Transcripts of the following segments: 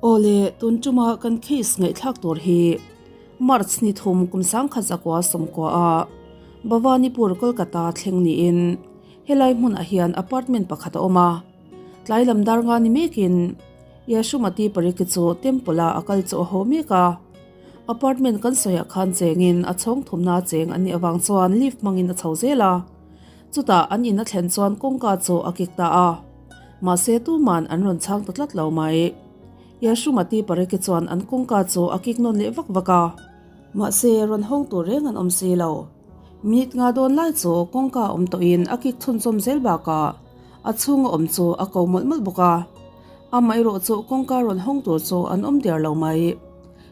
Awle, tun tuma kan case ngaihthlak tur hi March ni thum kum 1990 a Bhawanipur, Kolkata thleng niin helai hmunah hian apartment pakhat a awm a. Tlai lam dar nga ni mekin Yashumati Parikhi chu temple a a kal chu a haw mek a. Apartment kan sawiah khan chengin a chhawng thumna cheng an nih avang chuan lift hmangin a chho zel a. Chutah an in a thlen chuan kawngka chu a kik ta a. Mahse tuman an rawn chhang ta tlat lo mai. Yashumati Parikhi chuan an kawngka chu a kik nawn leh vak vak a. Mahse rawn hawng tur reng an awm si lo. Minute nga dawn lai chu kawngka awm tawhin a kik chhunchawm zel bakah a chhunga awm chu a ko mawlh mawlh bawk a. Amaherawh chu kawngka rawn hawng tur chu an awm der lo mai.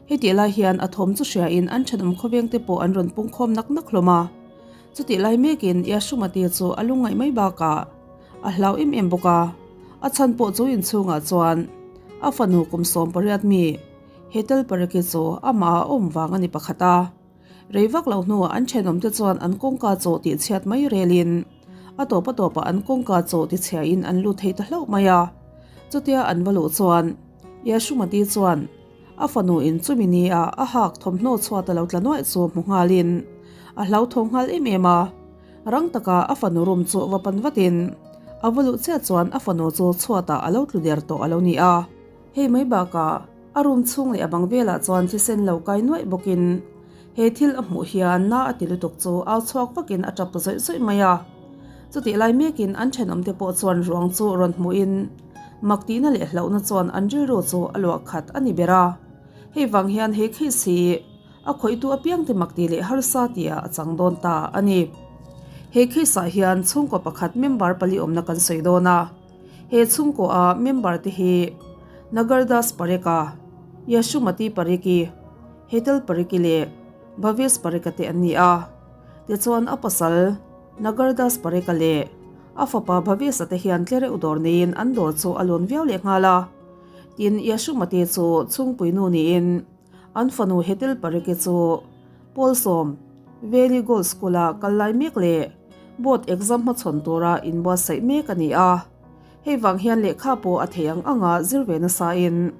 Hetih lai hian a thawm chu hriain an thenawm khawveng te pawh an rawn pungkhawm nak nak hlawm a. Chutih lai mekin Yashumati chu a lungngaih mai bakah a hlau em em bawk a. A chhan pawh chu inchhungah chuan a fanu kum 18 mi Hetal Pareki chu amah a awm vang a ni pakhat a. Rei vak lo hnuah an thenawmte chuan an kawngka chaw tih chhiat mai relin a tawp a tawpah an kawngka chaw ti chhiain an lut thei ta hlauh mai a. Chutia an va luh chuan Yashumati chuan a fanu in chumi ni a a hak thawmhnaw chhuat a lo tla nuaih chu hmu nghalin a hlauthawng nghal em em a. Rang taka a fanu room chu va pan vatin a va luh chiah chuan a fanu chu chhuatah a lo tlu der tawh a lo ni a. Hei mai bakah a room chhung leh a bang velah chuan thisen lo kai nuaih bawkin he thil a hmuh hian na a ti lutuk chu au chhuak vakin a tap ta zawih zawih mai a. Chutih lai mekin an thenawmte pawh chuan ruang chu rawn hmuhin mak tihna leh hlauhna chuan an rilru chu a luah khat a ni ber a. Hei vang hian he case hi a khawihtu apiangte mak tih leh harsa tihah a chang dawn ta a ni. He case ah hian chhungkaw pakhat member pali awmna kan sawi dawn a. He chhungkaw a member te hi Nagardas Pareka, Yashumati Pareki, Hetal Pareki leh Bhavesh Pareka te an ni a. Tichuan a pasal Nagardas Pareka leh a fapa Bhavesh-a te hian tlereuh dawr neiin an dawr chu a lawn viau leh nghal a. Tin, Yashumati chu chhungpui nu niin an fanu Hetal Pareki chu Pawlsawm, Valley Gold School-a kal lai mek leh Board exam hmachhawn tura inbuatsaih mek a ni a. Hei vang hian lehkha pawh a thei ang anga zir ve nasain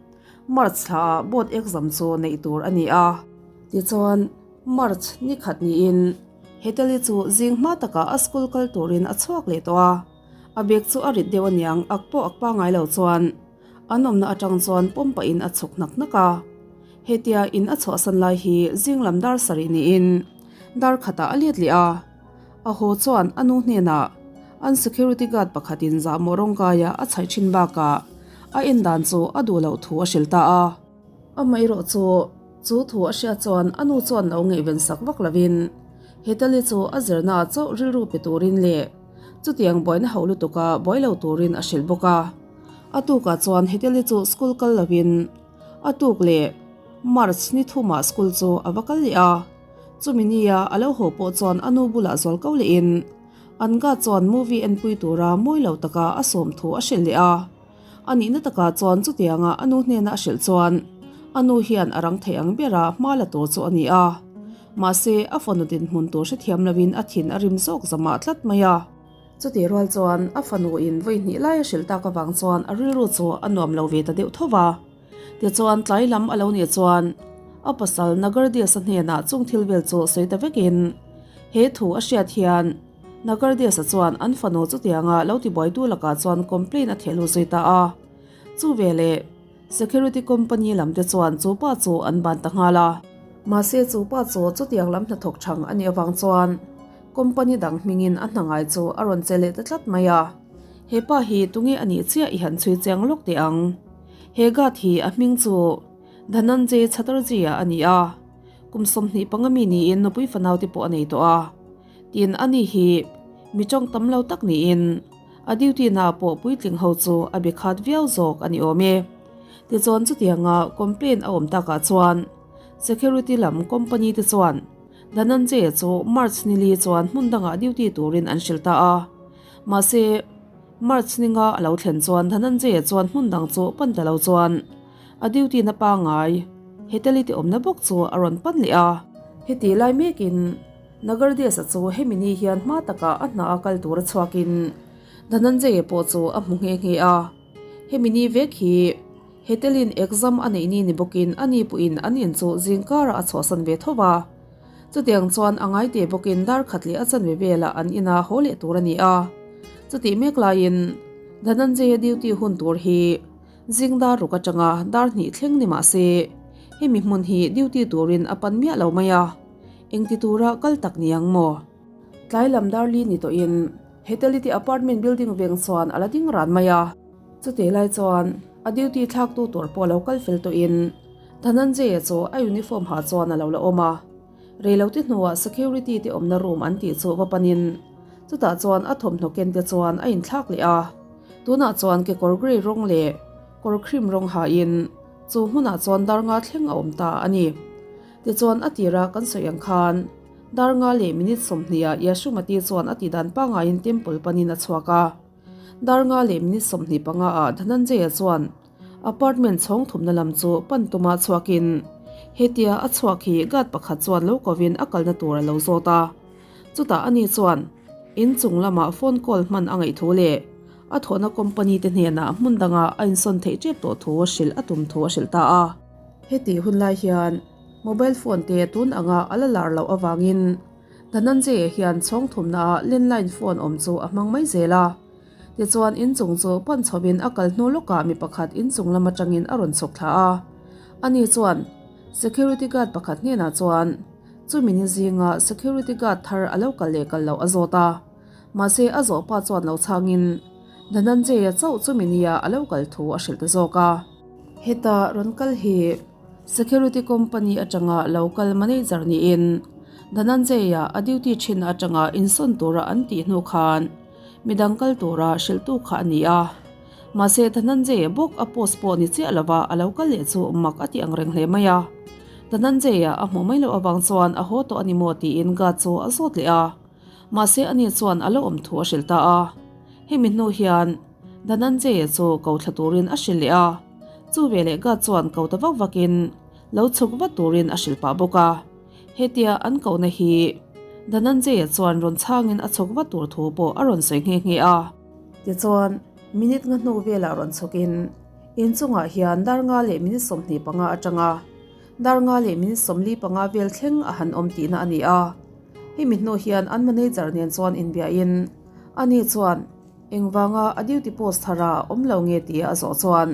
March thlaah board exam chu neih tur a ni a. Tichuan, March ni khat niin Hetali chu zing hma takah a school kal turin a chhuak leh tawh a. A bag chu a rit deuh aniang ak pawh ak pangai lo chuan an awmna atang chuan pawm pahin a chhuk hnak hnak a. Hetia in a chhuahsan lai hi zing lam dar sarih niin dar khatah a let leh a. A haw chuan a nu hnenah an security guard pakhatin zahmawh rawngkaia a chhaih thin bakah a en dan chu a duh loh thu a hrilh ta a. Amaherawh chu, chu thu a hriat chuan a nu chuan lo ngaihven sak vak lovin Hetali chu a zirnaah chauh rilru pe turin leh chutiang buaina hauh lutuka buai lo turin a hrilh bawk a. A tukah chuan Hetali chu school kal lovin a tuk leh March ni thumah school chu a va kal leh a. Chumi nia a lo haw pawh chuan a nu bulah zual ko lehin an guard chuan movie enpui tura mawi lo taka a sawm thu a hrilh leh a. A nihna takah chuan chutianga a nu hnena a hrilh chuan a nu hian a rang thei ang bera hma la tur chu a ni a. Mahse, a fanu dinhmun tur hrethiam loin a thin a rim zawk zamah tlat mai a. Chutih rual chuan a fanu in vawi hnih lai a hrilh tak avang chuan a rilru chu a nuam lo ve ta deuh tho va. Tichuan tlai lam a lo nih chuan a pasal Nagardius-a hnenah chung thil vel chu sawi ta vekin he thu a hriat hian Nagardius-a chuan an fanu chutianga lo tibuaitu lakah chuan complaint a thehlut zui ta a. Chu veleh security company lam te chuan chu pa chu an ban ta nghal a. Mahse chu pa chu chutiang lam hnathawk chhang a nih avang chuan company dang hmingin a hna ngai chu a rawn che leh ta tlat mai a. He pa hi tunge a nih chiah i han chhui chiang lawk teh ang. He guard hi a hming chu Dhananjay Chatterjee-a a ni a, kum 25 mi niin nupui fanau te pawh a nei tawh a. Tin, ani hi mi tawng tam lo tak niin a duty na pawh puitling ho chu a be khat viau zawk a ni awm e. Tichuan chutianga complaint a awm takah chuan security lam company te chuan Dhananjay-a chu March nili chuan hmun dangah duty turin an hrilh ta a. Mahse, March ninga a lo thlen chuan Dhananjaya chuan hmun dang chu pan ta lo chuan a duty na pangai Hetali te awmna bawk chu a rawn pan leh a. Heti lai mekin Nagardias-a chu hemi ni hian hma takah a hna a kal tur a chhuakin Dhananjaya pawh chu a hmu nghe nghe a. Hemi ni vek hi. Hetelin exam a neih ni ni bawkin a ni pawhin an in chu zingkarah a chhuahsan ve tho va. Chutiang chuan a ngai te bawkin dar khat leh a chanve velah an ina haw leh tur a ni a. Chutih mek laiin Dhananjaya duty hun tur hi zing dar ruk atanga dar hnih thleng ni mah se hemi hmun hi duty turin a pan miah lo mai a, engti tura kal tak ni ang maw? Tlai lam dar li ni tawhin Hetelite apartment building veng chuan a la ding ran mai a. Chutih lai chuan a duty thlaktu tur pawh lo kal fel tawhin Dhananjaya chu a uniform ha chuan a lo la awm a. Reilote hnuah security te awmna room an tih chu va panin chutah chuan a thawmhnaw ken te chuan a inthlak leh a. Tunah chuan kekawr grey rawng leh kawr cream rawng hain chu hmunah chuan dar nga thleng a awm ta a ni. Tichuan a tira kan sawi ang khan dar nga leh minute 20 ah Yashumati chuan a tihdan pangaiin temple panin a chhuak a. Dar nga leh minute 25 ah Dhananjaya chuan Apartment chhawng thumna lam chu pan tuma chhuakin hetia a chhuak hi guard pakhat chuan lo kovin a kalna tur a lo zawt a. Chutah ani chuan in chung lamah phone call hman a ngaih thu leh a thawhna company te hnenah hmun dangah a insawn theih tep tawh thu hrilh a tum thu a hrilh ta a. Hetih hun lai hian mobile phone te tun anga a la lar loh avangin Dhananjaya hian chhawng thumnaah landline phone awm chu a hmang mai zel a. Tichuan inchung chu pan chhovin a kal hnu lawkah mi pakhat inchung lam atangin a rawn chhuk thla a. Ani chuan security guard pakhat hnenah chuan chumi ni zinga security guard thar a lo kal leh kal loh a zawt a. Mahse a zawh pa chuan lo chhangin Dhananjaya chauh chumi nia a lo kal thu a hrilh ta zawk a. Heta rawn kal hi security company atanga lo kal manager niin Dhananjaya a duty thin atanga insawn tura an tih hnu khan Midang kal tura hrilhtu kha a ni a. Mahse Dhananjaya bawk a post pawh ni chiah lova a lo kal leh chu mak a ti ang reng hle mai a. Dhananjaya a hmuh mai loh avang chuan a haw tawh a ni maw tiin guard chu a zawt leh a. Mahse ani chuan a lo awm thu a hrilh ta a. Hemi hnu hian Dhananjaya chu ko thla turin a hrilh leh a. Chu veleh guard chuan ko ta vak vakin lo chhuk vat turin a hrilh pah bawk a. Hetia an kohna hi Dhananjaya chuan rawn chhangin a chhawk vat tur thu pawh a rawn sawi nghe nghe a. Tichuan, minute nga hnu velah rawn chhawkin inchungah hian dar nga leh minute 25 atanga dar nga leh minute 45 vel thleng a han awm tihna a ni a. Hemi hnu hian an manager nen chuan inbiahin ani chuan engvanga a duty post thara awm lo nge tia a zawh chuan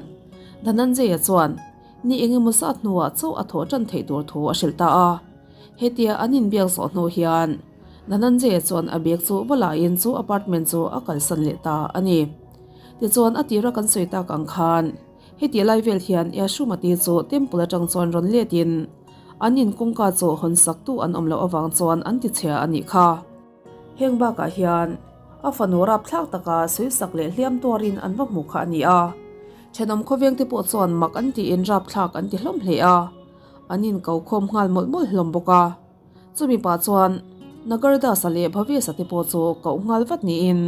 Dhananjaya chuan Ni eng emaw zat hnuah chauh a thawh tan theih tur thu a hrilh ta a. Hetia an inbiak zawh hnu hian Dhananjaya chuan a bag chu va lahin chu apartment chu a kalsan leh ta a ni. Tichuan a tira kan sawi tak ang khan heti lai vel hian Yashumati chu temple atang chuan rawn letin an in kawngka chu hawn saktu an awm loh avang chuan an tichhia a nih kha. Heng bakah hian a fanu rapthlak taka sawisak leh hliam tuarin an va hmu kha a ni a. Thenawm khawvengte pawh chuan mak an tiin rapthlak an ti hlawm hle a, an inko khawm nghal mawlh mawlh hlawm bawk a. Chumi pah chuan Nagardas-a leh Bhavesh-a te pawh chu koh nghal vat niin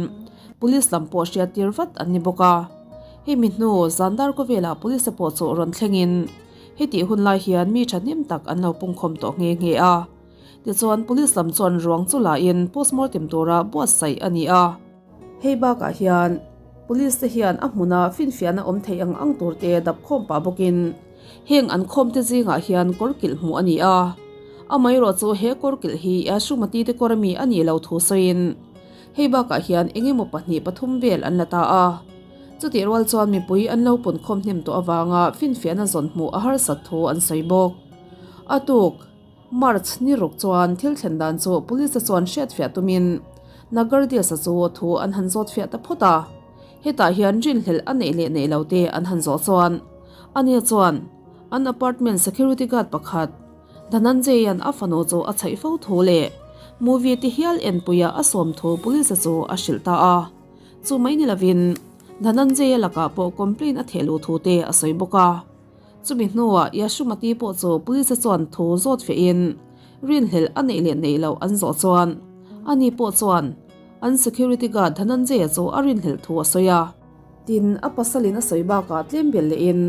Police lam pawh hriattir vat an ni bawk a. Hemi hnu zan dar khawvelah Police te pawh chu rawn thlengin hetih hun lai hian mi thahnem tak an lo pungkhawm tawh nghe nghe a. Tichuan Police lam chuan ruang chu lahin postmortem tura buatsaih a ni a. Hei bakah hian Police te hian a hmuna finfiahna awm thei ang ang tur te dap khawm pah bawkin heng an khawm te zingah hian kawr kilh hmuh a ni a. Amaherawh chu he kawr kilh hi Yashumati te kawr ami a nih lo thu sawiin hei bakah hian eng emaw pahnih pathum vel an la ta a. Chutih rual chuan mipui an lo pun khawm hnem tawh avanga finfiahna zawn hmuh a harsat thu an sawi bawk. A tuk. March ni ruk chuan thil thlen dan chu police te chuan hriatfiah tumin Nagardias-a chu thu an han zawt fiah ta phawt a. Hetah hian rinhlelh a neih leh neih lo te an han zawh chuan ania chuan an apartment security guard pakhat Dhananjay-a'n a fanu chu a chhaih fo thu leh movie te hial enpuia a sawm thu police-a chu a hrilh ta a. Chu mai ni lovin Dhananjay-a lakah pawh complaint a theh luh thu te a sawi bawk a. Chumi hnuah Yashumati pawh chu police chuan thu zawt fehin rinhlelh a neih leh neih loh an zawh chuan ani pawh chuan an security guard Dhananjaya chu a rinhlelh thu a sawi a. Tin, a pasalin a sawi bakah tlem belh lehin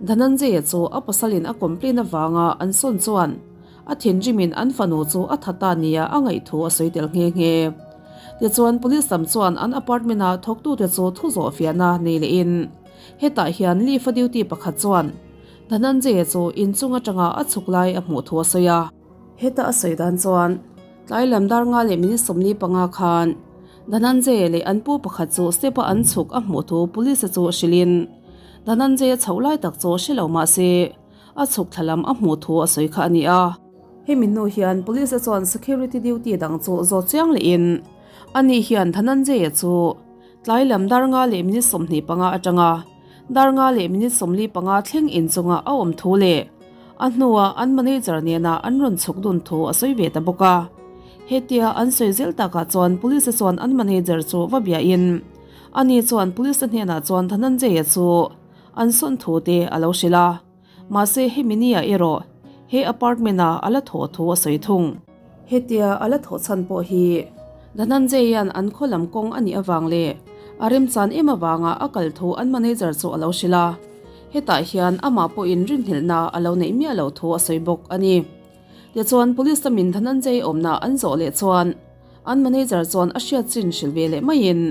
Dhananjaya chu a pasalin a complaint avanga an sawn chuan a thinrimin an fanu chu a tha ta nia a ngaih thu a sawi tel nghe nghe. Tichuan police lam chuan an apartment-a thawktute chu thu zawh fiahna nei lehin. Hetah hian lift-a duty pakhat chuan Dhananjaya chu inchung atanga a chhuk lai a hmuh thu a sawi a. Heta a sawi dan chuan tlai lam dar nga leh minute 45 khan Dhananjaya leh an pu pakhat chu step-a an chhuk a hmuh thu police-a chu hrilhin Dhananjaya chhoh lai tak chu hre lo mah se a chhuk thla lam a hmuh thu a sawi kha a ni a. Hemi hnu hian police-a chuan security duty dang chu zawt chiang lehin ani hian Dhananjaya chu Tlai lam dar nga leh minute 25 atanga dar nga leh minute 45 thleng inchunga a awm thu leh a hnua an manager nena an rawn chhuk dun thu a sawi ve ta bawk a. Hetia an sawi zel takah chuan police chuan an manager chu va biahin ani chuan police hnenah chuan Dhananjaya chu an sawn thu te a lo hrilh a. Mahse hemi nia erawh he apartment ah a la thawh thu a sawi thung. Hetia a la thawh chhan pawh hi Dhananjayan an khaw lam kawng a nih avang leh a remchan em avanga a kal thu an manager chu a lo hrilh a. Hetah hian amah pawhin rinhlelhna a lo neih miah loh thu a sawi bawk a ni. Tichuan police lamin Dhananjay awmna an zawh leh chuan an manager chuan a hriat chin hrilh ve leh maiin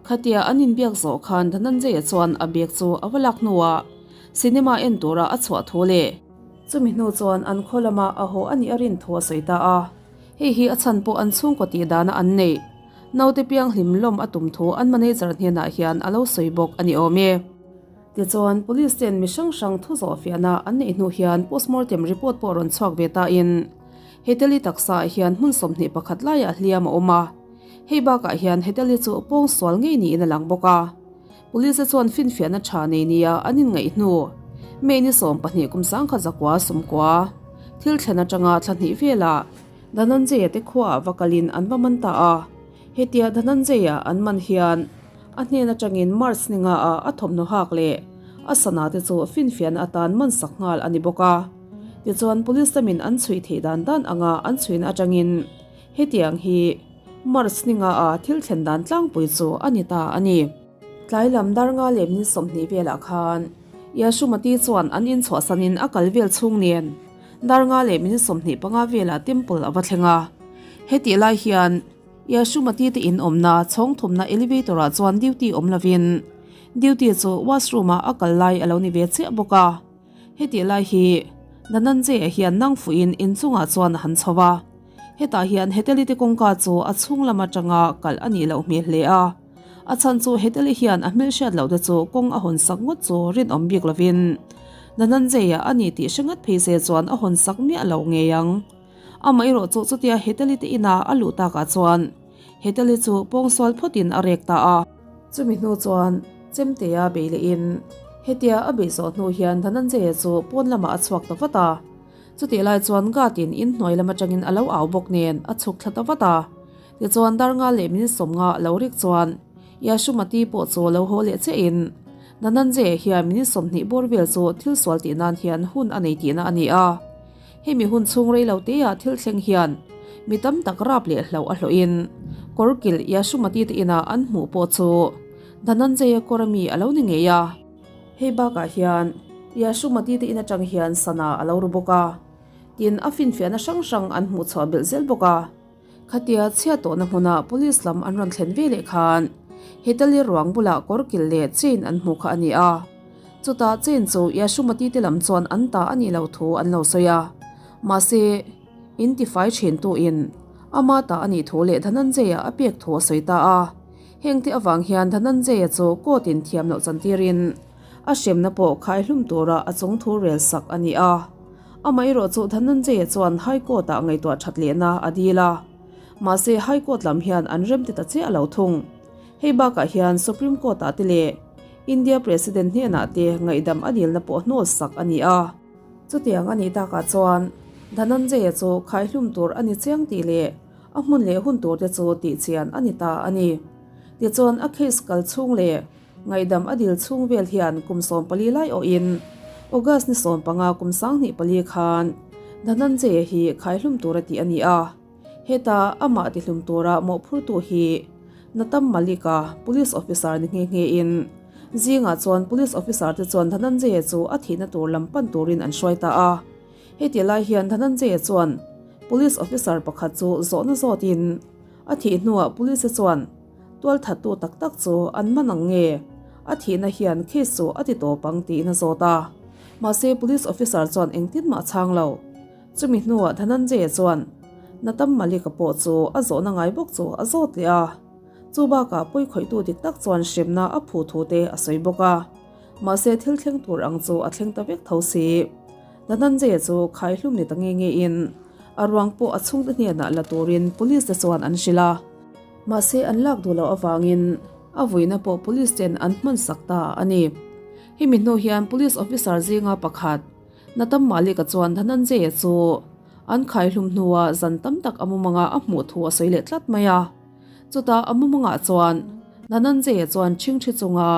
Khatia an inbiak zawh khan Dhananjaya chuan a bag chu a va lak hnuah cinema en tura a chhuah thu leh chumi hnu chuan an khaw lama a haw a nih a rin thu a sawi ta a. Hei hi a chhan pawh an chhungkaw tih dana an neih. Naute pianghlim lawm a tum thu an manager hnenah hian a lo sawi bawk a ni awm e. Tichuan, Police ten mi hrang hrang thu zawh fiahna an neih hnu hian postmortem report pawh rawn chhuak ve tain Heteli taksaah hian hmun 21 laiah hliam a awm a. Hei bakah hian Heteli chu pawng sual ngei niin a lang bawk a. Police chuan finfiahna tha nei nia an inngaih hnu May ni 12 kum 1990 thil thlen atanga thla hnih velah Dhananjaya te khuaah va kalin an va man ta a. Hetia Dhananjaya an man hian a hnen atangin March ni nga ah a thawmhnaw hak leh a sana te chu finfiahna atan man sak nghal a ni bawk a. Tichuan Police lamin an chhui theih dan dan anga an chhuina atangin Hetiang hi March ni nga a thil thlen dan tlangpui chu a ni ta a ni. Tlai lam dar nga leh minute 20 velah khan Yashumati chuan an inchhuahsanin a kal vel chhung nen dar nga leh minute 25 velah temple a va thleng a. Hetih lai hian Yashumati te in awmna chhawng thumna elevator ah chuan duty awm lovin duty chu washroom ah a kal lai a lo ni ve chiah bawk a. Hetih lai hi Dhananjaya hian nang fuhin inchungah chuan a han chho a. Hetah hian Heteli te kawngka chu a chhung lam atanga kalh a nih loh hmel hle a. A chhan chu Heteli hian a hmelhriat loh te chu kawng a hawn sak ngawt chu rinawm bik lovin Dhananjaya a ni tih hre ngat phei se chuan a hawn sak miah lo ngei ang. Amaherawh chu chutia Heteli te ina a luh takah chuan Heteli chu pawngsual phawtin a rek ta a. Chumi hnu chuan Chemtea bei lehin hetia a bei zawh hnu hian Dhananjaya chu pawn lamah a chhuak ta vat a. Chutih lai chuan guard in inhnuai lam atangin a lo au bawk nen a chhuk thla ta vat a. Tichuan dar nga leh minute 50 a lo rik chuan Yashumati pawh chu lo haw leh chiah in Dhananjaya hian minute 20 bawr vel chu thil sual tih nan hian hun a nei tihna a ni a. Hemi hun chhung rei lo te ah thil thleng hian mi tam tak rap leh hlauh a hlawh in kawrkilh Yashumati te inah an hmuh pawh chu Dhananjaya kawr ami a lo ni ngei a. Hei bakah hian Yashumati te in atang hian sana a lo ru bawk a, tin a finfiahna hrang hrang an hmuh chhuah belh zel bawk a. Khatia chhiat tawhna hmuna police lam an rawn thlen ve leh khan Hetali ruang bulah kawrkilh leh chain an hmuh kha a ni a. Chutah chain chu Yashumati te lam chuan an ta a nih loh thu an lo sawi a. Mahse, in tifai thin tu in ama ta a nih thu leh Dhananjaya a pek thu a sawi ta a. Hengte avang hian Dhananjaya chu court in thiam loh chantirin a hremna pawh khai hlum tura a chung thu rel sak a ni a. Amaherawh chu Dhananjaya chuan High Court ah ngaihtuah that lehna a dil a. Mahse High Court lam hian an rem ti ta chiah lo thung. Hei bakah hian Supreme Court ah te leh India President hnenah te ngaihdam a dilna pawh hnawl sak a ni a. Chutiang a nih takah chuan Dhananjaya chu khai hlum tur a ni chiang tih leh A hmun leh hun tur te chu tih chian a ni ta a ni. Tichuan a case kal chhung leh ngaihdam a dil chhung vel hian kum 14 lai awhin August ni 15 kum 24 khan Dhananjaya hi khaihlum tura tih a ni a. Heta amah tihlum tura mawhphurtu hi Natam Malik-a police officer ni nghe nghe in zingah chuan police officer te chuan Dhananjaya chu a thihna tur lam pan turin an hruai ta a. Heti lai hian Dhananjaya chuan Police officer pakhat chu zawhna zawtin a thih hnuah Police chuan tualthattu tak tak chu an man ang nge? A thihna hian case chu a ti tawp ang tiin a zawt a. Mahse police officer chuan engtin mah a chhang lo. Chumi hnuah Dhananjaya chuan Natam Malik-a pawh chu a zawhna ngai bawk chu a zawt leh a. Chu bakah pawi khawihtu dik tak chuan hremna a phu thu te a sawi bawk a. Mahse thil thleng tur ang chu a thleng ta vek tho si. Dhananjaya chu khai hlum ni ta nge nge in a ruang pawh a chhungte hnenah la turin police te chuan an hrilh a. Mahse an lak duh loh avangin a vuina pawh police ten an hman sak ta a ni. Hemi hnu hian police officer zinga pakhat Natam Malik-a chuan Dhananjaya chu an khaihlum hnua zan tam tak a mumanga a hmuh thu a sawi leh tlat mai a. Chutah a mumangah chuan Dhananjaya chuan ṭhingṭhi chunga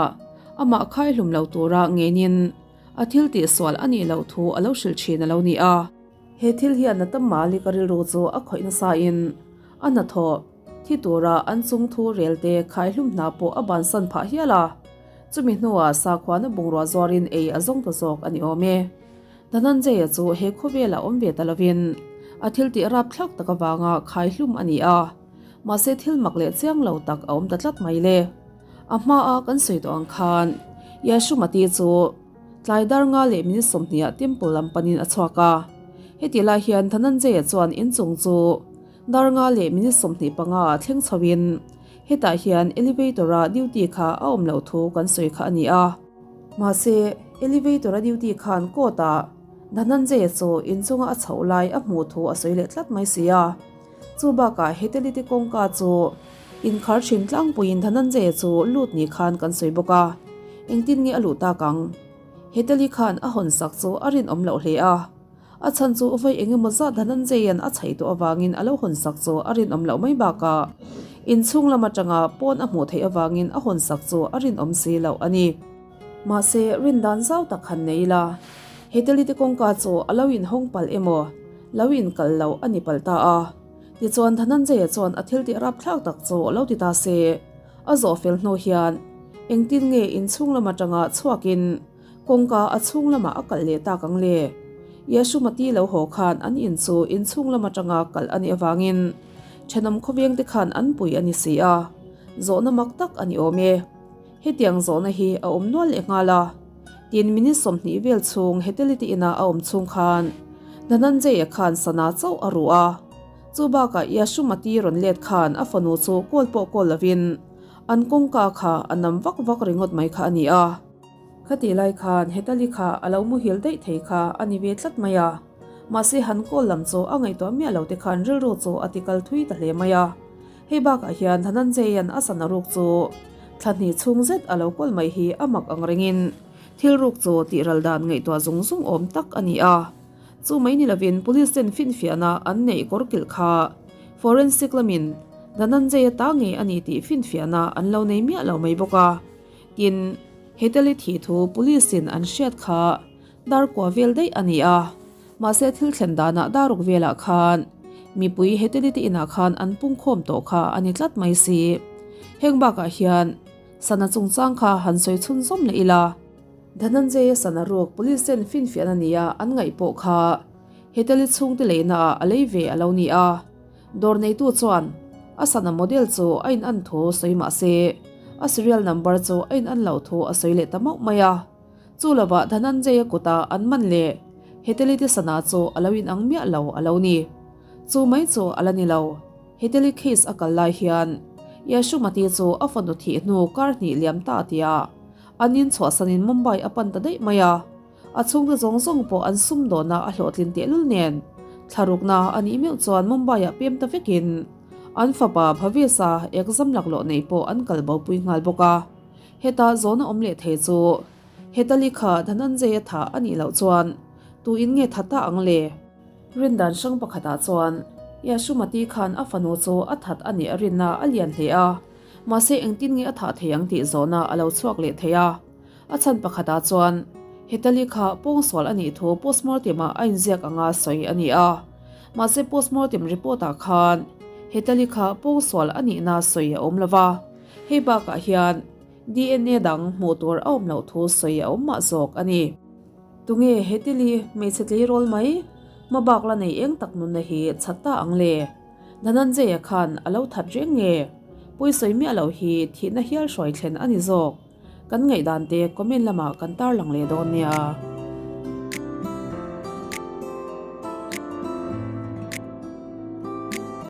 amah khaihlum lo tura ngenin a thil tihsual a nih loh thu a lo hrilh ṭhin a lo ni a. He thil hian Natam Malik-a rilru chu a khawih nasain a hnathawh thi tura an chung thu relte khaihlum hna pawh a bansan phah hial a. Chumi hnuah sakhuana bungrua zuarin ei a zawng ta zawk a ni awm e. Dhananjaya chu he khawvelah awm ve ta lovin a thil tih rapthlak tak avanga khaihlum a ni a, mahse thil mak leh chiang lo tak a awm ta tlat mai le. A hmaa kan sawi tawh ang khan Yashumati chu tlai dar nga leh minute sawmhniah temple lam panin a chhuak a. Heti lai hian Dhananjaya chuan inchung chu Dar nga leh minute 25 ah thleng chho in hetah hian elevator a duty kha a awm loh thu kan sawi kha a ni a. Mahse, elevator a duty khan court ah Dhananjaya chu inchunga a chhoh lai a hmuh thu a sawi leh tlat mai si a. Chu bakah hetelite kawngka chu inkhar thin tlangpuiin Dhananjaya chu lut ni khan kan sawi bawk a. Engtin nge a luh tak ang? Heteli khan a hawn sak chu a rinawm loh hle a. A chhan chu vawi eng emaw zat Dhananjayan a chhaih tawh avangin a lo hawn sak chu a rinawm loh mai bakah inchhung lam atanga pawn a hmuh theih avangin a hawn sak chu a rinawm si loh a ni. Mahse, rindan zau tak han nei ila, Hetelite kawngka chu a lo inhawng palh emaw lo inkal loh a ni palh ta a. Tichuan Dhananjaya chuan a thil tih rapthlak tak chu lo ti ta se, a zawh fel hnu hian engtin nge inchhung lam atanga chhuakin Kawngka a chhung lamah a kalh leh tak ang le. Yashumati lo haw khan an in chu in chhung lam atanga kalh a nih avangin thenawm khawveng te khan an pui a ni si a, zawhna mak tak a ni awm e. Hetiang zawhna hi a awm nual leh nghal a. Tin minute 20 vel chhung Hetelite ina a awm chhung khan Dhananjaya khan sana chauh a ruh a. Chu bakah Yashumati rawn let khan a fanu chu kawl pawh kawl lovin an kawngka kha a nam vak vak ringawt mai kha a ni a. Khatih lai khan Hetali kha a lo muhil daih thei kha a ni ve tlat mai a, mahse han kawl lam chu a ngaihtuah miah lo te khan rilru chu a ti kal thui ta hle mai a. Hei bakah hian Dhananjayan a sana ruk chu thla hnih chhung zet a lo kawl mai hi a mak ang rengin thil ruk chu tih ral dan ngaihtuah zung zung awm tak a ni a. Chu mai ni lovin Police ten finfiahna an neih kawr kilh kha Forensic lamin Dhananjaya ta ngei a ni tih finfiahna an lo nei miah lo mai bawk a. Tin, Heteli thih thu Police in an hriat kha dar kua vel daih a ni a, mahse thil thlen danah daruk velah khan mipui Heteli te inah khan an pungkhawm tawh kha a ni tlat mai si. Heng bakah hian sana chungchang kha han sawi chhunzawm leh ila. Dhananjaya sana ruk Police ten finfiahna nia an ngaih pawh kha Heteli chhungte leihnaah a lei ve a lo ni a. Dawr neitu chuan a sana model chu a in an thu sawi mah se, a serial number chu a in an loh thu a sawi leh ta mauh mai a. Chu lovah Dhananjaya kuta an man leh Hetelite sana chu a lo in ang miah lo a lo ni. Chu mai chu a la ni lo, Heteli case a kal lai hian Yashumati chu a fanu thih hnu kar hnih liam ta tia an in chhuahsanin Mumbai a pan ta daih mai a. A chhungte zawng zawng pawh an sum dawna a hlawhtlin tehlul nen thlarukna a nih meuh chuan Mumbai-ah pem ta vekin an fapa Bhavesh-a exam laklawh nei pawh an kal bopui nghal bawk a. Heta zawna awm leh thei chu Hetali kha Dhananjay-a thah a nih loh chuan tuin nge tha ta ang le? Rindan hrang pakhatah chuan Yashumati khan a fanu chu a that a nih a rinna a lian hle a, mahse engtin nge a thah thei ang tih zawhna a lo chhuak leh thei a. A chhan pakhatah chuan Hetali kha pawngsual a nih thu postmortem-ah a inziak anga sawi a ni a. Mahse postmortem report-ah khan Hetali kha pawngsual a nihna sawi a awm lo va. Hei bakah hian DNA dang hmuh tur a awm loh thu sawi a awm mah zawk a ni. Tunge Hetali hmeichhe tleirawl mai hmabak la nei eng tak nunna hi chhat ta ang le? Dhananjaya khan a lo that reng nge? Pawisawi miah loh hi thihna hial hruai thlen a ni zawk. Kan ngaihdan te comment lamah kan tarlang leh dawn nia.